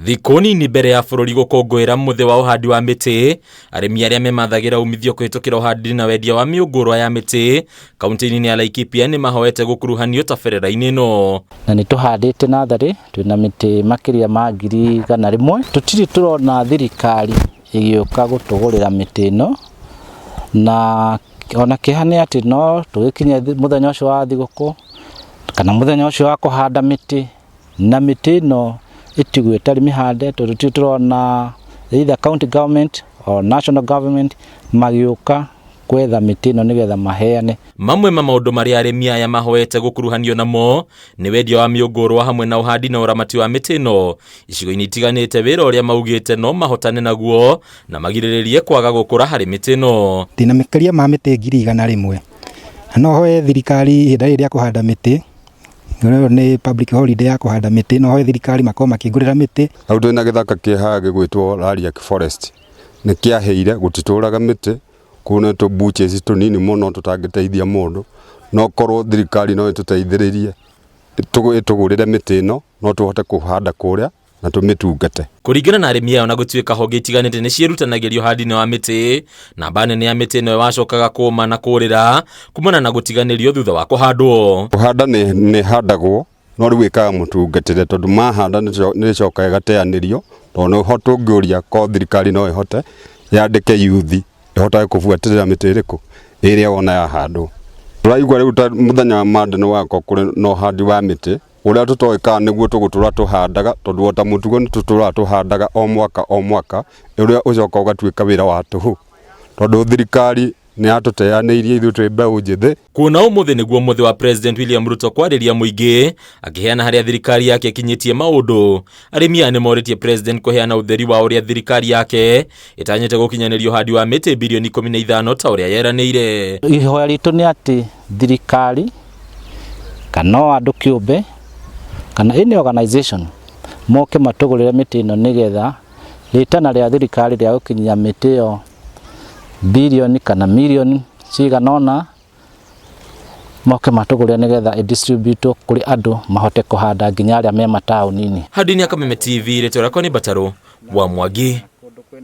Thikũ nini mbere ya bũrũri gũkũngũĩra mũthĩ wa ũhandi wa mĩtĩ, arĩmi arĩa memathagĩra umithio kũhĩtũkĩra ũhandi na wendia wa mĩũngũrwa ya mĩtĩ kaunti-inĩ ya Laikipia nĩ mahoete gũkuruhanio tabarĩra-inĩ ĩno. Na nĩ tũhandĩte natharĩ twĩna mĩtĩ makĩria ma 100,000. Tũtirĩ tũrona thirikari ĩgĩũka gũtũgũrĩra mĩtĩ ĩno, na ona kĩeha nĩ atĩ no tũgĩkinye mũthenya ũcio wa thigũkũ kana mũthenya ũcio wa kũhanda mĩtĩ, na mĩtĩ ĩno ĩtigwo ĩtarĩ mĩhande tondũ tũtirĩ tũrona either county government or national government magĩũka kwetha mĩtĩ ĩno nĩgetha maheane. Mamwe ma maũndũ marĩa arĩmi aya mahoete gũkuruhanio namo nĩ wendia wa mĩũngũrwa hamwe na ũhandi na ũramati wa mĩtĩ ĩno icigo-inĩ itiganĩte, wĩra ũrĩa maugĩte no mahotane naguo na magirĩrĩrie kwaga gũkũra harĩ mĩtĩ ĩno. Ndĩna makĩria ma mĩtĩ 100,000, na no hoe thirikari ihinda rĩrĩ rĩa kũhanda mĩtĩ, ĩyo nĩ public holiday ya kũhanda mĩtĩ, no hoe thirikari makorwo makĩngũrĩra mĩtĩ. Hau twĩna gĩthaka kĩ haha gĩgwĩtwo Lariak Forest, nĩ kĩahĩire gũtitũraga mĩtĩ, kũu nĩ tũ bushes tũnini mũno tũtangĩteithia mũndũ, no korwo thirikari no ĩtũteithĩrĩrie ĩtũgũrĩre mĩtĩ ĩno, no tũhote kũhanda kũrĩa na tũmĩtungate. Kũringana na arĩmi aya, ona gũtuĩka honge itiganĩte nĩ ciĩrutanagĩria ũhandi-inĩ wa mĩtĩ, namba nene ya mĩtĩ ĩno wacokaga kũma na kũrĩra kumana na gũtiganĩrio thutha wa kũhandwo. Kũhanda nĩ handagwo, no rĩu ĩkaga mũtungatĩre tondũ mahanda nĩ ĩcokaga ĩgateanĩrio, tondũ nĩho tũngĩũria korwo thirikari no ĩhote yandĩke yuthi ĩhotage kũbuatĩrĩra mĩtĩ ĩrĩkũ ĩrĩa wona yahandwo. Tũraigua rĩu ta mũthenya wa Monday nĩ wakorwo kũrĩ na ũhandi wa mĩtĩ, ũrĩa tũtoĩ kana nĩguo tũgũtũra tũhandaga, tondũ o ta mũtugo nĩ tũtũraga tũhandaga o mwaka o mwaka, ũrĩa ũcokaga ũgatuĩka wĩra wa tũhũ, tondũ thirikari nĩ yatũteanĩirie ithuĩ twĩ mbeũ njĩthĩ. Kuona ũmũthĩ nĩguo mũthĩ wa President William Ruto kwarĩria mũingĩ akĩheana harĩa thirikari yake ĩkinyĩtie maũndũ, arĩmi aya nĩmorĩtie President kũheana ũtheri wa ũrĩa thirikari yake ĩtanyĩte gũkinyanĩria ũhandi wa mĩtĩ bilioni 15 ta ũrĩa yeranĩire. Ihoya ritũ nĩ atĩ thirikari kana o andũ kĩũmbe kana any organization moke matũgũrĩre mĩtĩ ĩno nĩgetha rĩtana rĩa thirikari rĩa gũkinyia mĩtĩ ĩyo bilioni kana mirioni cigana ũna moke matũgũrĩre nĩgetha ĩ-distribute kũrĩ andũ mahote kũhanda nginya arĩa me mataũni-inĩ. Handũ-inĩ ya Kameme TV, rĩtwa rĩakwa nĩ Mbatarũ wa Mwangi.